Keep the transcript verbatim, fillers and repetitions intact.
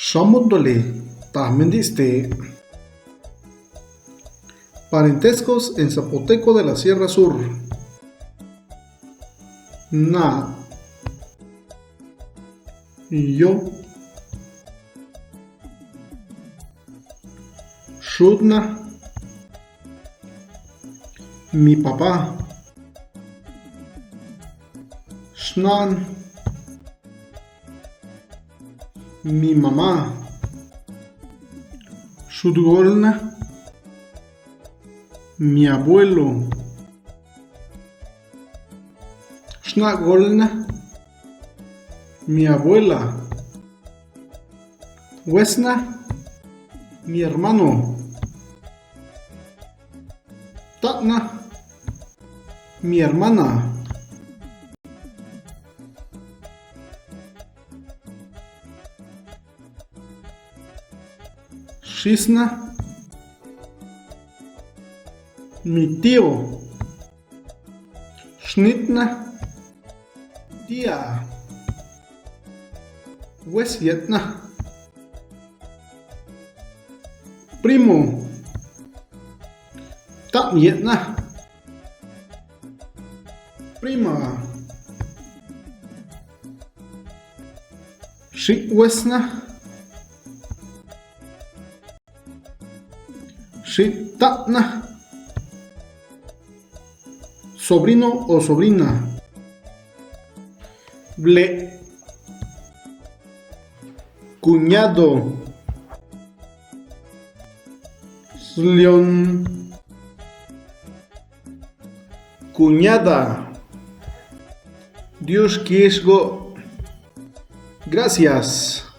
Xhamundole, tamendi stee. Parentescos en zapoteco de la Sierra Sur. Naa. Yo. Xhudna. Mi papá. Xnan. Mi mamá. Xhudgolna. Mi abuelo. Xhnagolna. Mi abuela. Huesna. Mi hermano. Taꞌna. Mi hermana. Xhisna. Mi tío. Xhnitna. Tía. Hues yetna. Primo. Taꞌn yetna. Prima. Xhiꞌ huesna. Xhiꞌ taꞌna. Sobrino o sobrina. Bleꞌ. Cuñado. Slión. Cuñada. Diuxquixgo. Gracias.